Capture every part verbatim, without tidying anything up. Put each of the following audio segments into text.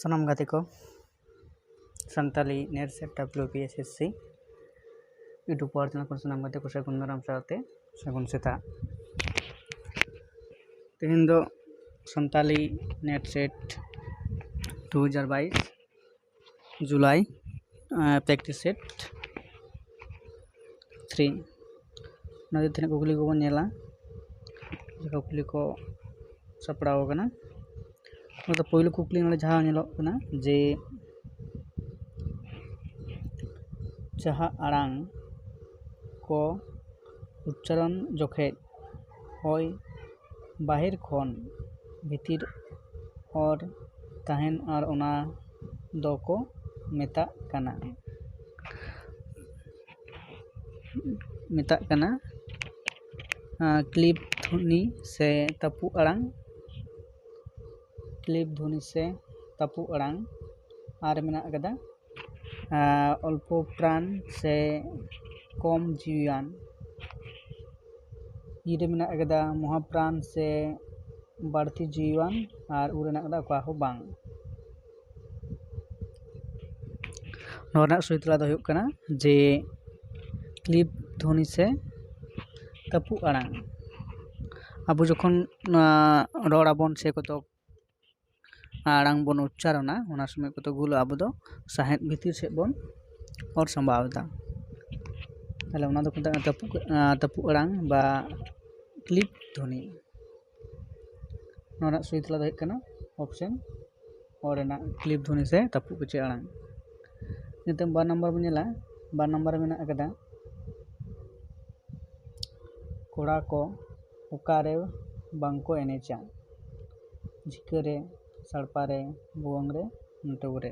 ᱥᱟᱱᱟᱢ ᱜᱟᱛᱮ ᱠᱚ, Santali NET SET WBSSC YouTube power channel ᱠᱷᱚᱱ ᱥᱟᱱᱟᱢ ᱜᱟᱛᱮ ᱠᱚ ᱥᱟᱹᱜᱩᱱ ᱫᱟᱨᱟᱢ ᱥᱟᱶᱛᱮ ᱥᱟᱹᱜᱩᱱ ᱥᱮᱛᱟᱜ᱾ ᱛᱮᱦᱮᱧ ᱫᱚ ᱥᱟᱱᱛᱟᱞᱤ NET SET ᱫᱩ ᱦᱟᱡᱟᱨ ᱵᱟᱭᱤᱥ ᱡᱩᱞᱟᱭ, ᱟᱸ, practice set ᱛᱷᱨᱤ᱾ ᱚᱱᱟ ᱫᱚ ᱛᱤᱱᱟᱹᱜ ᱠᱩᱠᱞᱤ ᱠᱚᱵᱚᱱ ᱧᱮᱞᱟ, ᱡᱟᱦᱟᱸ ᱠᱩᱠᱞᱤ ᱠᱚ ᱥᱟᱯᱲᱟᱣ ᱟᱠᱟᱱᱟ᱾ ᱚᱱᱟ ᱫᱚ ᱯᱳᱭᱞᱳ ᱠᱩᱠᱞᱤ ᱱᱚᱰᱮ ᱡᱟᱦᱟᱸ ᱧᱮᱞᱚᱜ ᱠᱟᱱᱟ ᱡᱮ ᱡᱟᱦᱟᱸ ᱟᱲᱟᱝ ᱠᱚ ᱩᱪᱪᱟᱨᱚᱱ ᱡᱚᱠᱷᱮᱡ ᱦᱚᱭ ᱵᱟᱦᱮᱨ ᱠᱷᱚᱱ ᱵᱷᱤᱛᱤᱨ ᱚᱨ ᱛᱟᱦᱮᱱ ᱟᱨ ᱚᱱᱟ ᱫᱚᱠᱚ ᱢᱮᱛᱟᱜ ᱠᱟᱱᱟ, ᱢᱮᱛᱟᱜ ᱠᱟᱱᱟ, ᱟᱸ, ᱠᱞᱤᱯ ᱫᱷᱩᱱᱤ ᱥᱮ ᱛᱟᱹᱯᱩᱜ ᱟᱲᱟᱝ, ᱠᱞᱤᱯ ᱫᱷᱩᱱᱤ ᱥᱮ ᱛᱟᱹᱯᱩᱜ ᱟᱲᱟᱝ᱾ ᱟᱨ ᱢᱮᱱᱟᱜ ᱟᱠᱟᱫᱟ, ᱟᱸ, ᱚᱞᱯᱚ ᱯᱨᱟᱱ ᱥᱮ ᱠᱚᱢ ᱡᱤᱣᱤᱭᱟᱱ᱾ ᱤ ᱨᱮ ᱢᱮᱱᱟᱜ ᱟᱠᱟᱫᱟ ᱢᱚᱦᱟᱯᱨᱟᱱ ᱥᱮ ᱵᱟᱹᱲᱛᱤ ᱡᱤᱣᱤᱣᱟᱱ, ᱟᱨ ᱩ ᱨᱮ ᱢᱮᱱᱟᱜ ᱟᱠᱟᱫᱟ ᱚᱠᱟ ᱦᱚᱸ ᱵᱟᱝ᱾ ᱱᱚᱣᱟ ᱨᱮᱱᱟᱜ ᱥᱚᱦᱤ ᱛᱮᱞᱟ ᱫᱚ ᱦᱩᱭᱩᱜ ᱠᱟᱱᱟ ᱡᱮ ᱠᱞᱤᱯ ᱫᱷᱩᱱᱤ ᱥᱮ ᱛᱟᱹᱯᱩᱜ ᱟᱲᱟᱝ᱾ ᱟᱵᱚ ᱡᱚᱠᱷᱚᱱ, ᱟᱸ, ᱨᱚᱲ ᱟᱵᱚᱱ ᱥᱮ ᱠᱚᱛᱚᱠ ᱟᱲᱟᱝ ᱵᱚᱱ ᱩᱪᱪᱟᱨᱚᱱᱟ, ᱚᱱᱟ ᱥᱚᱢᱚᱭ ᱠᱚᱛᱚ ᱜᱩᱞᱳ ᱟᱵᱚ ᱫᱚ ᱥᱟᱦᱮᱫ ᱵᱷᱤᱛᱤᱨ ᱥᱮᱫ ᱵᱚᱱ ᱚᱨ ᱥᱟᱢᱵᱟᱣ ᱮᱫᱟ᱾ ᱛᱟᱦᱞᱮ ᱚᱱᱟ ᱫᱚᱠᱚ ᱢᱮᱛᱟᱜ ᱠᱟᱱᱟ ᱛᱟᱹᱯᱩᱜ, ᱟᱸ, ᱛᱟᱹᱯᱩᱜ ᱟᱲᱟᱝ ᱵᱟ ᱠᱞᱤᱯ ᱫᱷᱩᱱᱤ᱾ ᱱᱚᱣᱟ ᱨᱮᱱᱟᱜ ᱥᱚᱦᱤ ᱛᱮᱞᱟ ᱫᱚ ᱦᱩᱭᱩᱜ ᱠᱟᱱᱟ ᱚᱯᱥᱮᱱ ᱚ ᱨᱮᱱᱟᱜ ᱠᱞᱤᱯ ᱫᱷᱩᱱᱤ ᱥᱮ ᱛᱟᱹᱯᱩᱜ ᱠᱮᱪᱮᱫ ᱟᱲᱟᱝ᱾ ᱤᱱᱟᱹ ᱛᱟᱭᱚᱢ ᱵᱟᱨ ᱱᱟᱢᱵᱟᱨ ᱵᱚᱱ ᱧᱮᱞᱟ, ᱵᱟᱨ ᱱᱟᱢᱵᱟᱨ ᱨᱮ ᱢᱮᱱᱟᱜ ᱟᱠᱟᱫᱟ ᱠᱚᱲᱟ ᱠᱚ ᱚᱠᱟᱨᱮ ᱵᱟᱝᱠᱚ ᱮᱱᱮᱡᱟ, ᱡᱷᱤᱠᱟᱹ ᱨᱮ, ᱥᱟᱲᱯᱟ ᱨᱮ, ᱵᱷᱩᱣᱟᱹᱝ ᱨᱮ, ᱱᱟᱹᱴᱩᱣᱟᱹ ᱨᱮ᱾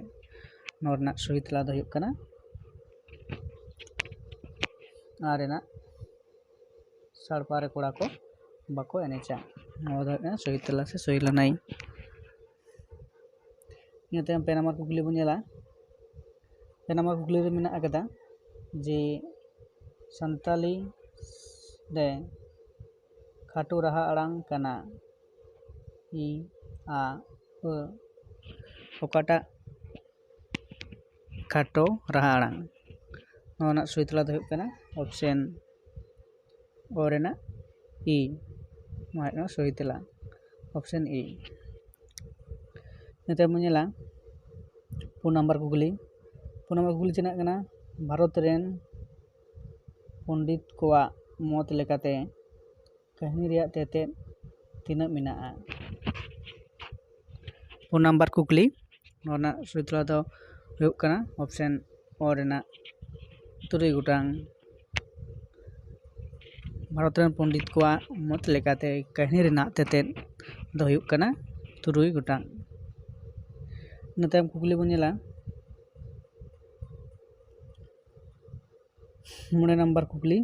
ᱱᱚᱣᱟ ᱨᱮᱱᱟᱜ ᱥᱚᱦᱤ ᱛᱮᱞᱟ ᱫᱚ ᱦᱩᱭᱩᱜ ᱠᱟᱱᱟ ᱟᱨ ᱨᱮᱱᱟᱜ ᱥᱟᱲᱯᱟ ᱨᱮ ᱠᱚᱲᱟ ᱠᱚ ᱵᱟᱠᱚ ᱮᱱᱮᱡᱟ᱾ ᱱᱚᱣᱟ ᱫᱚ ᱦᱩᱭᱩᱜ ᱠᱟᱱᱟ ᱥᱚᱦᱤ ᱛᱮᱞᱟ ᱥᱮ ᱥᱚᱦᱤ ᱞᱟᱹᱱᱟᱹᱭ᱾ ᱤᱱᱟᱹ ᱛᱟᱭᱚᱢ ᱯᱮ ᱱᱟᱢᱵᱟᱨ ᱠᱩᱠᱞᱤ ᱵᱚᱱ ᱧᱮᱞᱟ᱾ ᱯᱮ ᱱᱟᱢᱵᱟᱨ ᱠᱩᱠᱞᱤ ᱨᱮ ᱢᱮᱱᱟᱜ ᱟᱠᱟᱫᱟ ᱡᱮ ᱥᱟᱱᱛᱟᱞᱤ ᱨᱮ ᱠᱷᱟᱴᱚ ᱨᱟᱦᱟ ᱟᱲᱟᱝ ᱠᱟᱱᱟ ᱤ, ᱟ, ᱟᱹ, ᱚᱠᱟᱴᱟᱜ ᱠᱷᱟᱴᱚ ᱨᱟᱦᱟ ᱟᱲᱟᱝ? ᱱᱚᱣᱟ ᱨᱮᱱᱟᱜ ᱥᱚᱦᱤ ᱛᱮᱞᱟ ᱫᱚ ᱦᱩᱭᱩᱜ ᱠᱟᱱᱟ ᱚᱯᱥᱮᱱ ᱚ ᱨᱮᱱᱟᱜ ᱤ᱾ ᱱᱚᱣᱟ ᱦᱩᱭᱩᱜ ᱠᱟᱱᱟ ᱥᱚᱦᱤ ᱛᱮᱞᱟ, ᱚᱯᱥᱮᱱ ᱤ᱾ ᱱᱤᱛᱚᱜ ᱵᱚᱱ ᱧᱮᱞᱟ ᱯᱩᱱ ᱱᱟᱢᱵᱟᱨ ᱠᱩᱠᱞᱤ᱾ ᱯᱩᱱ ᱱᱟᱢᱵᱟᱨ ᱠᱩᱠᱞᱤ ᱪᱮᱫ ᱨᱮᱱᱟᱜ ᱠᱟᱱᱟ? ᱵᱷᱟᱨᱚᱛ ᱨᱮᱱ ᱯᱚᱱᱰᱤᱛ ᱠᱚᱣᱟᱜ ᱢᱚᱛ ᱞᱮᱠᱟᱛᱮ ᱠᱟᱹᱦᱱᱤ ᱨᱮᱭᱟᱜ ᱛᱮᱛᱮᱫ ᱛᱤᱱᱟᱹᱜ ᱢᱮᱱᱟᱜᱼᱟ? ᱯᱩᱱ ᱱᱟᱢᱵᱟᱨ ᱠᱩᱠᱞᱤ, ᱱᱚᱣᱟ ᱨᱮᱱᱟᱜ ᱥᱚᱦᱤ ᱛᱮᱞᱟ ᱫᱚ ᱦᱩᱭᱩᱜ ᱠᱟᱱᱟ ᱚᱯᱥᱮᱱ ᱚ ᱨᱮᱱᱟᱜ ᱛᱩᱨᱩᱭ ᱜᱚᱴᱟᱝ᱾ ᱵᱷᱟᱨᱚᱛ ᱨᱮᱱ ᱯᱚᱱᱰᱤᱛ ᱠᱚᱣᱟᱜ ᱢᱚᱛ ᱞᱮᱠᱟᱛᱮ ᱠᱟᱹᱦᱱᱤ ᱨᱮᱱᱟᱜ ᱛᱮᱛᱮᱫ ᱫᱚ ᱦᱩᱭᱩᱜ ᱠᱟᱱᱟ ᱛᱩᱨᱩᱭ ᱜᱚᱴᱟᱝ᱾ ᱤᱱᱟᱹ ᱛᱟᱭᱚᱢ ᱠᱩᱠᱞᱤ ᱵᱚᱱ ᱧᱮᱞᱟ ᱢᱚᱬᱮ ᱱᱟᱢᱵᱟᱨ ᱠᱩᱠᱞᱤ᱾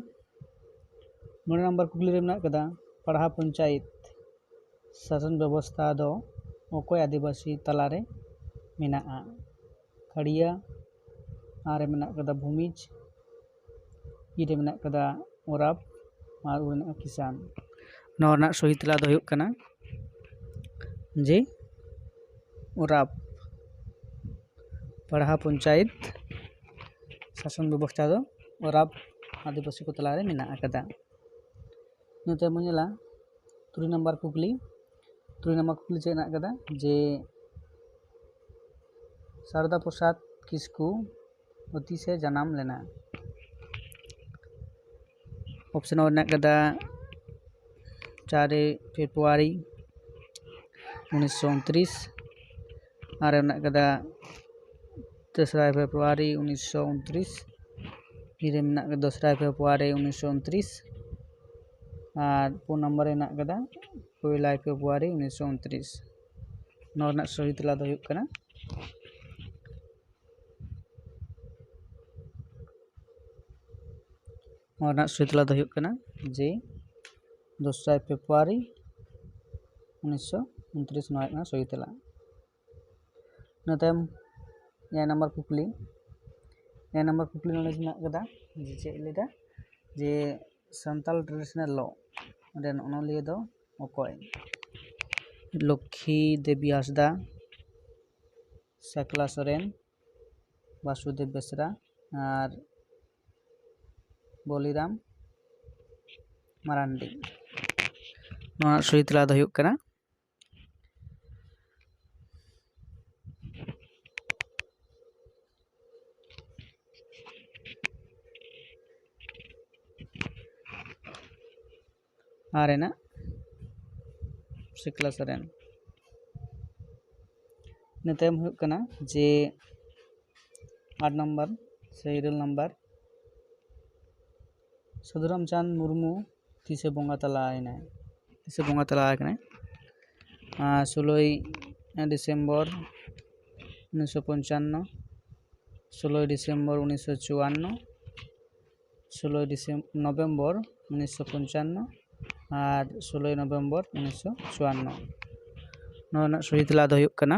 ᱢᱚᱬᱮ ᱱᱟᱢᱵᱟᱨ ᱠᱩᱠᱞᱤ ᱨᱮ ᱢᱮᱱᱟᱜ ᱠᱟᱫᱟ, ᱯᱟᱲᱦᱟ ᱯᱚᱧᱪᱟᱭᱮᱛ ᱥᱟᱥᱚᱱ ᱵᱮᱵᱚᱥᱛᱷᱟ ᱫᱚ ᱚᱠᱚᱭ ᱟᱹᱫᱤᱵᱟᱹᱥᱤ ᱛᱟᱞᱟᱨᱮ ᱢᱮᱱᱟᱜᱼᱟ? ᱠᱷᱟᱲᱤᱭᱟ, ᱟᱨ ᱨᱮ ᱢᱮᱱᱟᱜ ᱠᱟᱫᱟ ᱵᱷᱩᱢᱤᱡᱽ, ᱤ ᱨᱮ ᱢᱮᱱᱟᱜ ᱠᱟᱫᱟ ᱳᱨᱟᱵ, ᱟᱨ ᱩ ᱨᱮ ᱢᱮᱱᱟᱜ ᱠᱟᱫᱟ ᱠᱤᱥᱟᱱ᱾ ᱱᱚᱣᱟ ᱨᱮᱱᱟᱜ ᱥᱚᱦᱤ ᱛᱮᱞᱟ ᱫᱚ ᱦᱩᱭᱩᱜ ᱠᱟᱱᱟ ᱡᱮ ᱳᱨᱟᱵ᱾ ᱯᱟᱲᱦᱟ ᱯᱚᱧᱪᱟᱭᱮᱛ ᱥᱟᱥᱚᱱ ᱵᱮᱵᱚᱥᱛᱷᱟ ᱫᱚ ᱳᱨᱟᱵ ᱟᱹᱫᱤᱵᱟᱹᱥᱤ ᱠᱚ ᱛᱟᱞᱟᱨᱮ ᱢᱮᱱᱟᱜ ᱟᱠᱟᱫᱟ᱾ ᱱᱚᱛᱮ ᱵᱚᱱ ᱧᱮᱞᱟ ᱛᱩᱨᱩᱭ ᱱᱟᱢᱵᱟᱨ ᱠᱩᱠᱞᱤ᱾ ᱛᱩᱨᱩᱭ ᱱᱟᱢᱵᱟᱨ ᱠᱩᱠᱞᱤ ᱪᱮᱫ ᱦᱮᱱᱟᱜ ᱟᱠᱟᱫᱟ ᱡᱮ ᱥᱟᱨᱚᱫᱟ ᱯᱨᱚᱥᱟᱫᱽ ᱠᱤᱥᱠᱩ ᱛᱤᱥᱮ ᱡᱟᱱᱟᱢ ᱞᱮᱱᱟ? ᱚᱯᱥᱮᱱ ᱚ ᱨᱮ ᱢᱮᱱᱟᱜ ᱟᱠᱟᱫᱟ ᱪᱟᱨᱮ ᱯᱷᱮᱵᱽᱨᱩᱣᱟᱨᱤ ᱩᱱᱤᱥᱥᱚ ᱩᱱᱛᱨᱤᱥ, ᱟᱨ ᱨᱮ ᱢᱮᱱᱟᱜ ᱟᱠᱟᱫᱟ ᱛᱮᱥᱨᱟᱭ ᱯᱷᱮᱵᱽᱨᱩᱣᱟᱨᱤ ᱩᱱᱤᱥᱥᱚ ᱩᱱᱛᱨᱤᱥ, ᱵᱤ ᱨᱮ ᱢᱮᱱᱟᱜ ᱟᱠᱟᱫᱟ ᱫᱚᱥᱨᱟᱭ ᱯᱷᱮᱵᱽᱨᱩᱣᱟᱨᱤ ᱩᱱᱤᱥᱥᱚ ᱩᱱᱛᱨᱤᱥ, ᱟᱨ ᱯᱩᱱ ᱱᱟᱢᱵᱟᱨ ᱨᱮ ᱢᱮᱱᱟᱜ ᱟᱠᱟᱫᱟ ᱯᱚᱭᱞᱟᱭ ᱯᱷᱮᱵᱽᱨᱩᱣᱟᱨᱤ ᱩᱱᱤᱥᱥᱚ ᱩᱱᱛᱨᱤᱥ᱾ ᱱᱚᱣᱟ ᱨᱮᱱᱟᱜ ᱥᱚᱦᱤ ᱛᱮᱞᱟ ᱫᱚ ᱦᱩᱭᱩᱜ ᱠᱟᱱᱟ ᱱᱚᱣᱟ ᱨᱮᱱᱟᱜ ᱥᱚᱦᱤ ᱛᱮᱞᱟ ᱫᱚ ᱦᱩᱭᱩᱜ ᱠᱟᱱᱟ ᱡᱮ ᱫᱚᱥᱨᱟᱭ ᱯᱷᱮᱵᱽᱨᱩᱣᱟᱨᱤ ᱩᱱᱤᱥᱥᱚ ᱩᱱᱛᱨᱤᱥ, ᱱᱚᱣᱟ ᱦᱩᱭᱩᱜ ᱠᱟᱱᱟ ᱥᱚᱦᱤ ᱛᱮᱞᱟ᱾ ᱤᱱᱟᱹ ᱛᱟᱭᱚᱢ ᱮᱭᱟᱭ ᱱᱟᱢᱵᱟᱨ ᱠᱩᱠᱞᱤ᱾ ᱮᱭᱟᱭ ᱱᱟᱢᱵᱟᱨ ᱠᱩᱠᱞᱤ ᱱᱚᱰᱮ ᱢᱮᱱᱟᱜ ᱠᱟᱫᱟ ᱡᱮ ᱪᱮᱫ ᱞᱟᱹᱭᱫᱟ ᱡᱮ ᱥᱟᱱᱛᱟᱞ traditional law ᱨᱮᱱ ᱚᱱᱚᱞᱤᱭᱟᱹ ᱫᱚ ᱚᱠᱚᱭ? ᱞᱚᱠᱠᱷᱤ ᱫᱮᱵᱤ ᱦᱟᱸᱥᱫᱟ, ᱥᱟᱠᱞᱟ ᱥᱚᱨᱮᱱ, ᱵᱟᱥᱩᱫᱮᱵ ᱵᱮᱥᱨᱟ ᱟᱨ ᱵᱚᱞᱤᱨᱟᱢ ᱢᱟᱨᱟᱱᱰᱤ᱾ ᱱᱚᱣᱟ ᱥᱚᱦᱤ ᱛᱮᱞᱟ ᱫᱚ ᱦᱩᱭᱩᱜ ᱠᱟᱱᱟ ᱟᱨ ᱨᱮᱱᱟᱜ ᱥᱤᱠᱞᱟ ᱥᱚᱨᱮᱱ᱾ ᱤᱱᱟᱹ ᱛᱟᱭᱚᱢ ᱦᱩᱭᱩᱜ ᱠᱟᱱᱟ ᱡᱮ ᱟᱴ ᱱᱟᱢᱵᱟᱨ ᱥᱮ ᱤᱨᱟᱹᱞ ᱱᱟᱢᱵᱟᱨ, ᱥᱟᱹᱫᱷᱩ ᱨᱟᱢᱪᱟᱸᱫᱽ ᱢᱩᱨᱢᱩ ᱛᱤᱥᱮ ᱵᱚᱸᱜᱟ ᱛᱟᱞᱟᱭᱮᱱᱟᱭ? ᱛᱤᱥᱮ ᱵᱚᱸᱜᱟ ᱛᱟᱞᱟ ᱟᱠᱟᱱᱟᱭ? ᱟᱨ ᱥᱳᱞᱳᱭ ᱰᱤᱥᱮᱢᱵᱚᱨ ᱩᱱᱤᱥᱥᱚ ᱯᱚᱧᱪᱟᱱᱱᱚ, ᱥᱳᱞᱳᱭ ᱰᱤᱥᱮᱢᱵᱚᱨ ᱩᱱᱤᱥᱥᱚ ᱪᱩᱣᱟᱱᱱᱚ, ᱥᱳᱞᱳᱭ ᱰᱤᱥᱮᱢ-, ᱱᱚᱵᱷᱮᱢᱵᱚᱨ ᱩᱱᱤᱥᱥᱚ ᱯᱚᱧᱪᱟᱱᱱᱚ ᱟᱨ ᱥᱳᱞᱳᱭ ᱱᱚᱵᱷᱮᱢᱵᱚᱨ ᱩᱱᱤᱥᱥᱚ ᱪᱩᱣᱟᱱᱱᱚ᱾ ᱱᱚᱣᱟ ᱨᱮᱱᱟᱜ ᱥᱚᱦᱤ ᱛᱮᱞᱟ ᱫᱚ ᱦᱩᱭᱩᱜ ᱠᱟᱱᱟ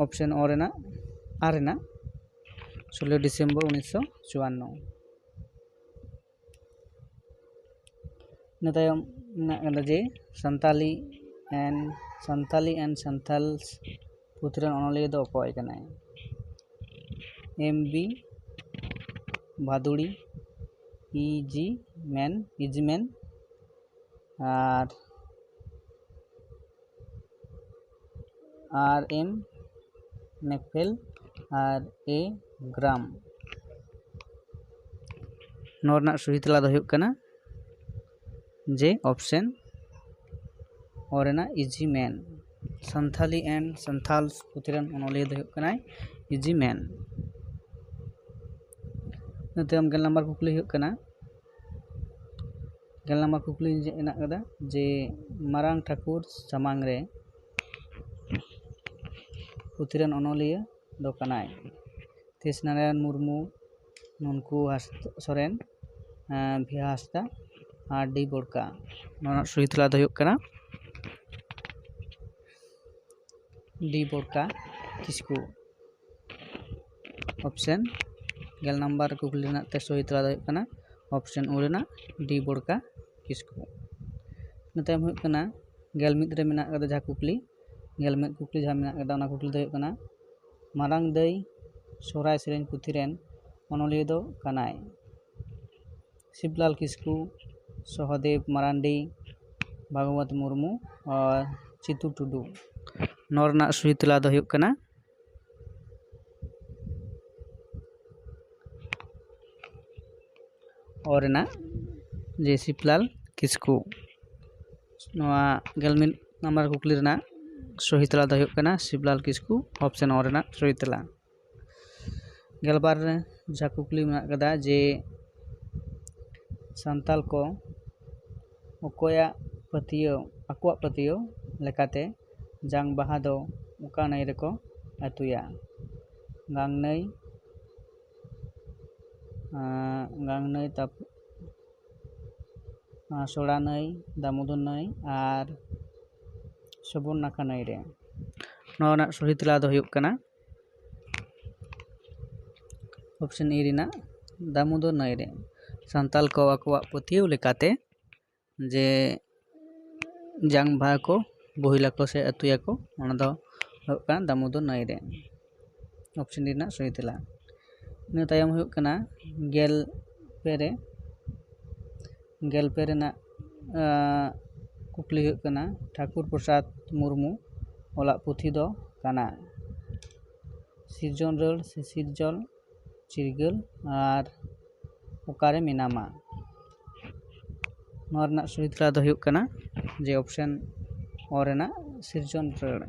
ᱚᱯᱥᱮᱱ ᱚ ᱨᱮᱱᱟᱜ, ᱟᱨ ᱨᱮᱱᱟᱜ ᱥᱳᱞᱳᱭ ᱰᱤᱥᱮᱢᱵᱚᱨ ᱩᱱᱤᱥᱥᱚ ᱪᱩᱣᱟᱱᱱᱚ᱾ ᱤᱱᱟᱹ ᱛᱟᱭᱚᱢ ᱢᱮᱱᱟᱜ ᱠᱟᱫᱟ ᱡᱮ Santali and Santali and Santals ᱯᱩᱛᱷᱤ ᱨᱮᱱ ᱚᱱᱚᱞᱤᱭᱟᱹ ᱫᱚ ᱚᱠᱚᱭ ᱠᱟᱱᱟᱭ? ᱮᱢ ᱵᱤ ᱵᱷᱟᱫᱩᱲᱤ, ᱤ ᱡᱤ ᱢᱮᱱ, ᱤ ᱡᱤ ᱢᱮᱱ, ᱟᱨ ᱟᱨ ᱮᱢ ᱢᱮᱠᱯᱷᱮᱞ ᱟᱨ ᱮ ᱜᱨᱟᱢ᱾ ᱱᱚᱣᱟ ᱨᱮᱱᱟᱜ ᱥᱚᱦᱤ ᱛᱮᱞᱟ ᱫᱚ ᱦᱩᱭᱩᱜ ᱠᱟᱱᱟ ᱡᱮ ᱚᱯᱥᱮᱱ ᱚ ᱨᱮᱱᱟᱜ ᱤ ᱡᱤ ᱢᱮᱱ᱾ ᱥᱟᱱᱛᱷᱟᱞᱤ and Santhals ᱯᱩᱛᱷᱤ ᱨᱮᱱ ᱚᱱᱚᱞᱤᱭᱟᱹ ᱫᱚ ᱦᱩᱭᱩᱜ ᱠᱟᱱᱟᱭ ᱤ ᱡᱤ ᱢᱮᱱ᱾ ᱤᱱᱟᱹ ᱛᱟᱭᱚᱢ ᱜᱮᱞ ᱱᱟᱢᱵᱟᱨ ᱠᱩᱠᱞᱤ ᱦᱩᱭᱩᱜ ᱠᱟᱱᱟ, ᱜᱮᱞ ᱱᱟᱢᱵᱟᱨ ᱠᱩᱠᱞᱤ ᱡᱮ ᱦᱮᱱᱟᱜ ᱠᱟᱫᱟ ᱡᱮ ᱢᱟᱨᱟᱝ ᱴᱷᱟᱹᱠᱩᱨ ᱥᱟᱢᱟᱝ ᱨᱮ ᱯᱩᱛᱷᱤ ᱨᱮᱱ ᱚᱱᱚᱞᱤᱭᱟᱹ ᱫᱚ ᱠᱟᱱᱟᱭ ᱛᱤᱥ ᱱᱟᱨᱟᱭᱚᱱ ᱢᱩᱨᱢᱩ, ᱱᱩᱱᱠᱩ ᱦᱟᱸᱥᱫᱟ, ᱥᱚᱨᱮᱱ, ᱮᱸ, ᱵᱷᱤ ᱦᱟᱸᱥᱫᱟ ᱟᱨ ᱰᱤ ᱵᱚᱲᱠᱟ᱾ ᱱᱚᱣᱟ ᱨᱮᱱᱟᱜ ᱥᱚᱦᱤ ᱛᱮᱞᱟ ᱫᱚ ᱦᱩᱭᱩᱜ ᱠᱟᱱᱟ ᱰᱤ ᱵᱚᱲᱠᱟ ᱠᱤᱥᱠᱩ᱾ ᱚᱯᱥᱮᱱ ᱜᱮᱞ ᱱᱟᱢᱵᱟᱨ ᱠᱩᱠᱞᱤ ᱨᱮᱱᱟᱜ ᱛᱮ ᱥᱚᱦᱤ ᱛᱮᱞᱟ ᱫᱚ ᱦᱩᱭᱩᱜ ᱠᱟᱱᱟ ᱚᱯᱥᱮᱱ ᱳ ᱨᱮᱱᱟᱜ ᱰᱤ ᱵᱚᱲᱠᱟ ᱠᱤᱥᱠᱩ᱾ ᱤᱱᱟᱹ ᱛᱟᱭᱚᱢ ᱦᱩᱭᱩᱜ ᱠᱟᱱᱟ ᱜᱮᱞ ᱢᱤᱫ ᱨᱮ ᱢᱮᱱᱟᱜ ᱠᱟᱫᱟ ᱡᱟᱦᱟᱸ ᱠᱩᱠᱞᱤ, ᱜᱮᱞ ᱢᱤᱫ ᱠᱩᱠᱞᱤ ᱡᱟᱦᱟᱸ ᱢᱮᱱᱟᱜ ᱠᱟᱫᱟ, ᱚᱱᱟ ᱠᱩᱠᱞᱤ ᱫᱚ ᱦᱩᱭᱩᱜ ᱠᱟᱱᱟ, ᱢᱟᱨᱟᱝ ᱫᱟᱹᱭ ᱥᱚᱦᱨᱟᱭ ᱥᱮᱨᱮᱧ ᱯᱩᱛᱷᱤ ᱨᱮᱱ ᱚᱱᱚᱞᱤᱭᱟᱹ ᱫᱚ ᱠᱟᱱᱟᱭ ᱥᱤᱵᱽᱞᱟᱞ ᱠᱤᱥᱠᱩ, ᱥᱚᱦᱚᱫᱮᱵ ᱢᱟᱨᱟᱱᱰᱤ, ᱵᱷᱟᱜᱽᱣᱚᱛ ᱢᱩᱨᱢᱩ ᱟᱨ ᱪᱤᱛᱩ ᱴᱩᱰᱩ᱾ ᱱᱚᱣᱟ ᱨᱮᱱᱟᱜ ᱥᱚᱦᱤ ᱛᱮᱞᱟ ᱫᱚ ᱦᱩᱭᱩᱜ ᱠᱟᱱᱟ ᱚ ᱨᱮᱱᱟᱜ ᱡᱮ ᱥᱤᱵᱽᱞᱟᱞ ᱠᱤᱥᱠᱩ᱾ ᱱᱚᱣᱟ ᱜᱮᱞ ᱢᱤᱫ ᱱᱟᱢᱵᱟᱨ ᱠᱩᱠᱞᱤ ᱨᱮᱱᱟᱜ ᱥᱚᱦᱤ ᱛᱮᱞᱟ ᱫᱚ ᱦᱩᱭᱩᱜ ᱠᱟᱱᱟ ᱥᱤᱵᱽᱞᱟᱞ ᱠᱤᱥᱠᱩ, ᱚᱯᱥᱮᱱ ᱚ ᱨᱮᱱᱟᱜ ᱥᱚᱦᱤ ᱛᱮᱞᱟ᱾ ᱜᱮᱞᱵᱟᱨ ᱨᱮ ᱡᱟᱦᱟᱸ ᱠᱩᱠᱞᱤ ᱢᱮᱱᱟᱜ ᱠᱟᱫᱟ ᱡᱮ ᱥᱟᱱᱛᱟᱞ ᱠᱚ ᱚᱠᱚᱭᱟᱜ ᱯᱟᱹᱛᱭᱟᱹᱣ, ᱟᱠᱚᱣᱟᱜ ᱯᱟᱹᱛᱭᱟᱹᱣ ᱞᱮᱠᱟᱛᱮ ᱡᱟᱝ ᱵᱟᱦᱟ ᱫᱚ ᱚᱠᱟ ᱱᱟᱹᱭ ᱨᱮᱠᱚ ᱟᱹᱛᱩᱭᱟ? ᱜᱟᱝ ᱱᱟᱹᱭ, ᱟᱸ, ᱜᱟᱝ ᱱᱟᱹᱭ, ᱛᱟᱯ-, ᱟᱸ, ᱥᱚᱲᱟ ᱱᱟᱹᱭ, ᱫᱟᱢᱳᱫᱚᱨ ᱱᱟᱹᱭ ᱟᱨ ᱥᱩᱵᱚᱨᱱᱟᱠᱷᱟ ᱱᱟᱹᱭ ᱨᱮ᱾ ᱱᱚᱣᱟ ᱨᱮᱱᱟᱜ ᱥᱚᱦᱤ ᱛᱮᱞᱟ ᱫᱚ ᱦᱩᱭᱩᱜ ᱠᱟᱱᱟ ᱚᱯᱥᱮᱱ ᱮ ᱨᱮᱱᱟᱜ ᱫᱟᱢᱳᱫᱚᱨ ᱱᱟᱹᱭ ᱨᱮ᱾ ᱥᱟᱱᱛᱟᱞ ᱠᱚ ᱟᱠᱚᱣᱟᱜ ᱯᱟᱹᱛᱭᱟᱹᱣ ᱞᱮᱠᱟᱛᱮ ᱡᱮ ᱡᱟᱝ ᱵᱟᱦᱟ ᱠᱚ ᱵᱳᱦᱮᱞ ᱟᱠᱚ ᱥᱮ ᱟᱹᱛᱩᱭᱟᱠᱚ, ᱚᱱᱟ ᱫᱚ ᱦᱩᱭᱩᱜ ᱠᱟᱱᱟ ᱫᱟᱢᱳᱫᱚᱨ ᱱᱟᱹᱭ ᱨᱮ᱾ ᱚᱯᱥᱮᱱ ᱨᱮᱱᱟᱜ ᱥᱚᱦᱤ ᱛᱮᱞᱟ᱾ ᱤᱱᱟᱹ ᱛᱟᱭᱚᱢ ᱦᱩᱭᱩᱜ ᱠᱟᱱᱟ ᱜᱮᱞ ᱯᱮ ᱨᱮ, ᱜᱮᱞ ᱯᱮ ᱨᱮᱱᱟᱜ, ᱟᱸ, ᱠᱩᱠᱞᱤ ᱦᱩᱭᱩᱜ ᱠᱟᱱᱟ, ᱴᱷᱟᱠᱩᱨ ᱯᱨᱚᱥᱟᱫᱽ ᱢᱩᱨᱢᱩ ᱚᱞᱟᱜ ᱯᱩᱛᱷᱤ ᱫᱚ ᱠᱟᱱᱟ ᱥᱤᱨᱡᱚᱱ ᱨᱟᱹᱲ ᱥᱮ ᱥᱤᱨᱡᱚᱱ ᱪᱤᱨᱜᱟᱹᱞ ᱟᱨ ᱚᱠᱟᱨᱮ ᱢᱮᱱᱟᱢᱟ? ᱱᱚᱣᱟ ᱨᱮᱱᱟᱜ ᱥᱚᱦᱤ ᱛᱮᱞᱟ ᱫᱚ ᱦᱩᱭᱩᱜ ᱠᱟᱱᱟ ᱡᱮ ᱚᱯᱥᱮᱱ ᱚ ᱨᱮᱱᱟᱜ ᱥᱤᱨᱡᱚᱱ ᱨᱟᱹᱲ᱾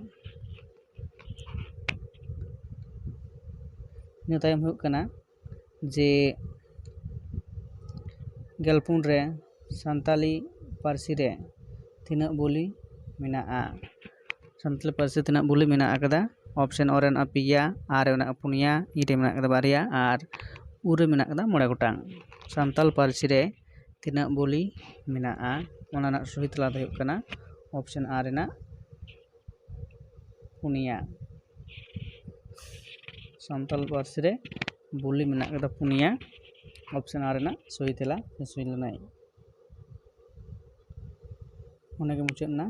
ᱤᱱᱟᱹ ᱛᱟᱭᱚᱢ ᱦᱩᱭᱩᱜ ᱠᱟᱱᱟ ᱡᱮ ᱜᱮᱞᱯᱩᱱ ᱨᱮ ᱥᱟᱱᱛᱟᱞᱤ ᱯᱟᱹᱨᱥᱤ ᱨᱮ ᱛᱤᱱᱟᱹᱜ ᱵᱳᱞᱤ ᱢᱮᱱᱟᱜᱼᱟ? ᱥᱟᱱᱛᱟᱞᱤ ᱯᱟᱹᱨᱥᱤ ᱛᱤᱱᱟᱹᱜ ᱵᱳᱞᱤ ᱢᱮᱱᱟᱜ ᱟᱠᱟᱫᱟ? ᱚᱯᱥᱮᱱ ᱚ ᱨᱮ ᱢᱮᱱᱟᱜᱼᱟ ᱯᱮᱭᱟ, ᱟ ᱨᱮ ᱢᱮᱱᱟᱜᱼᱟ ᱯᱩᱱᱭᱟ, ᱤ ᱨᱮ ᱢᱮᱱᱟᱜ ᱟᱠᱟᱫᱟ ᱵᱟᱨᱭᱟ ᱟᱨ ᱩ ᱨᱮ ᱢᱮᱱᱟᱜ ᱟᱠᱟᱫᱟ ᱢᱚᱬᱮ ᱜᱚᱴᱟᱝ᱾ ᱥᱟᱱᱛᱟᱞ ᱯᱟᱹᱨᱥᱤ ᱨᱮ ᱛᱤᱱᱟᱹᱜ ᱵᱳᱞᱤ ᱢᱮᱱᱟᱜᱼᱟ? ᱚᱱᱟ ᱨᱮᱱᱟᱜ ᱥᱚᱦᱤ ᱛᱮᱞᱟ ᱫᱚ ᱦᱩᱭᱩᱜ ᱠᱟᱱᱟ ᱚᱯᱥᱮᱱ ᱟ ᱨᱮᱱᱟᱜ ᱯᱩᱱᱭᱟ᱾ ᱥᱟᱱᱛᱟᱞ ᱯᱟᱹᱨᱥᱤ ᱨᱮ ᱵᱳᱞᱤ ᱢᱮᱱᱟᱜ ᱟᱠᱟᱫᱟ ᱯᱩᱱᱭᱟ᱾ ᱚᱯᱥᱮᱱ ᱟ ᱨᱮᱱᱟᱜ ᱥᱚᱦᱤ ᱛᱮᱞᱟ ᱥᱮ ᱥᱚᱦᱤ ᱞᱟᱹᱱᱟᱹᱭ᱾ ᱚᱱᱟ ᱜᱮ ᱢᱩᱪᱟᱹᱫ ᱮᱱᱟ